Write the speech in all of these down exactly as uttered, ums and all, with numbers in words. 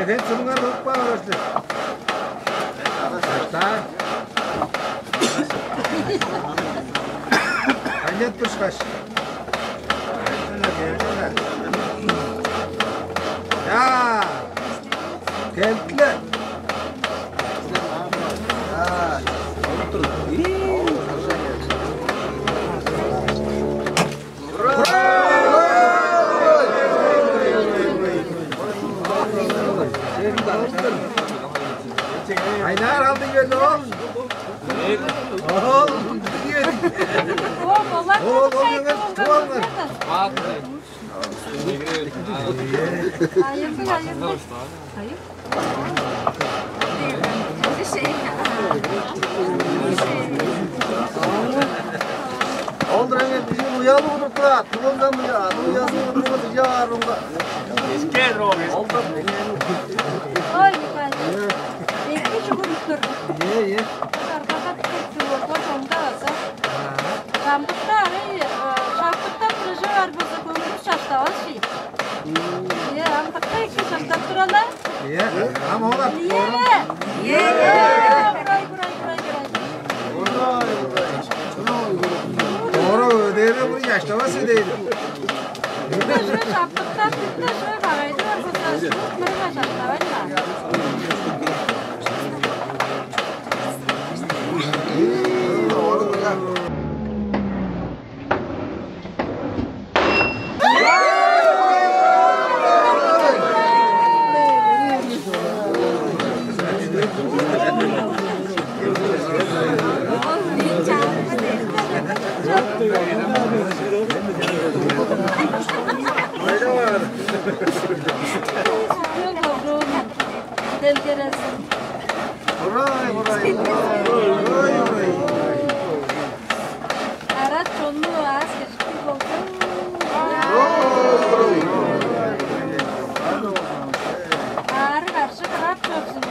Эген сымыңар ылып каар силер. Даштаар. Канчап турушкаш? Чаа! Келдилер. Кайнаар алдың келди ол. Ол, ол, ол, ол, ол, ол, ол, Айылдың, айылдың. Айыл. Ол дыраңа кижи уялып удуп турар. Тугундан быжа, аны уязын удуп турар, быжа аарынга. Ол да. Ой, эки чугуруптур. Е, е. Аргага туруп турган соңда база. Чамдыкта ары, э, чамдыкта туружу бар болза көңүлүс чаштавас чий. Э, андыкта эки чаштап турала. Э, ам ола. Э, э, бурай, бурай, бурай, бурай. Ора өдере бур чаштавас өдере. Битте шура чамдыкта, битте шура багайды бар болза, шуут мырыңа чаштавайн ба? Делгерезин. Урай, урай, урай, урай, урай. Арат чонну аас кежиктиг болзун. Аарыг аржык ырап чорзун.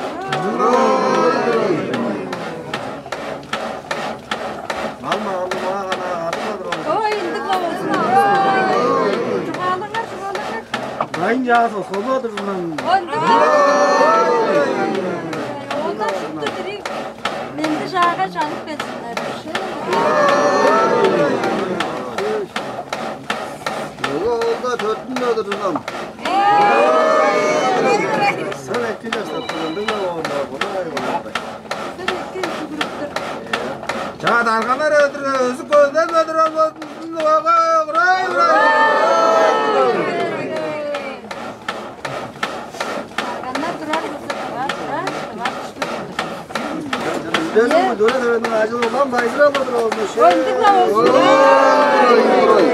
Алма, алма, ана, аны кадыр ол. Ой, Ынча соксолу-дур мен. Онда, онда шупту дириг менди чаага чанып келзиннер. Ола онда төртүн-даа турзунам. Сен эки чаштап тургандың-на оонда, курай, курай. Сен эки жүгүрүп тур. Чаа, дарганнар өдүр, өзү көзден өдүр болзун, ога, курай, курай. Дарганнар турар болза, турар, турар, турар, күштү болур. Бистиң культура төвүнүң ажылы улам байзырап олур болзун, ше. Ындыг-ла болзун. Ой, ой.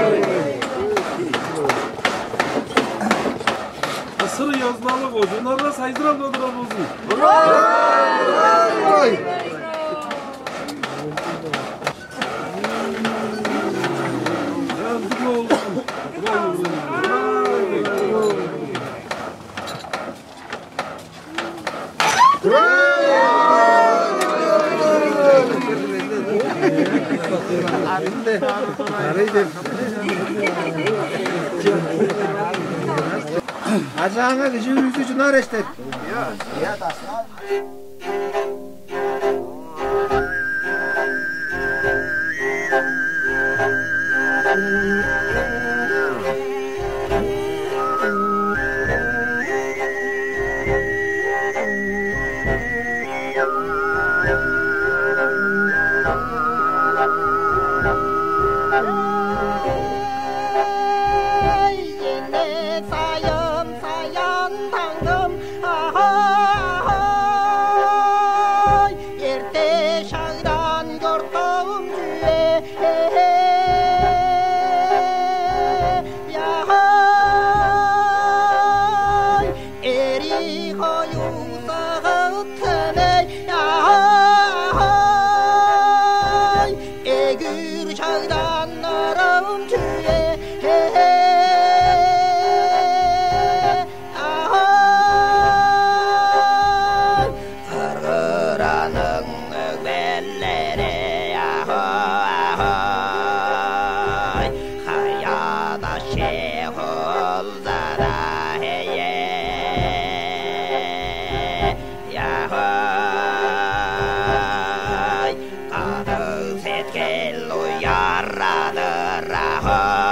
Сыр ёзулалыг кожууннарга сайзырап олур болзун. Ой, ой. Ажааңа кижи бүрүзү чунар эштер. Ай, эне сайын, саян таңдым, аһай, эрте шагдан чортуум чүве, аһай, эри-хою сагыттым-ей, аһай, эгүр шагдан ырым чүве, аһай, кыргыраның өгбелери, аһай, аһай, хая-даш чегулза-даа, эй-е, аһай, кадыг сеткил уярадыр, аһай.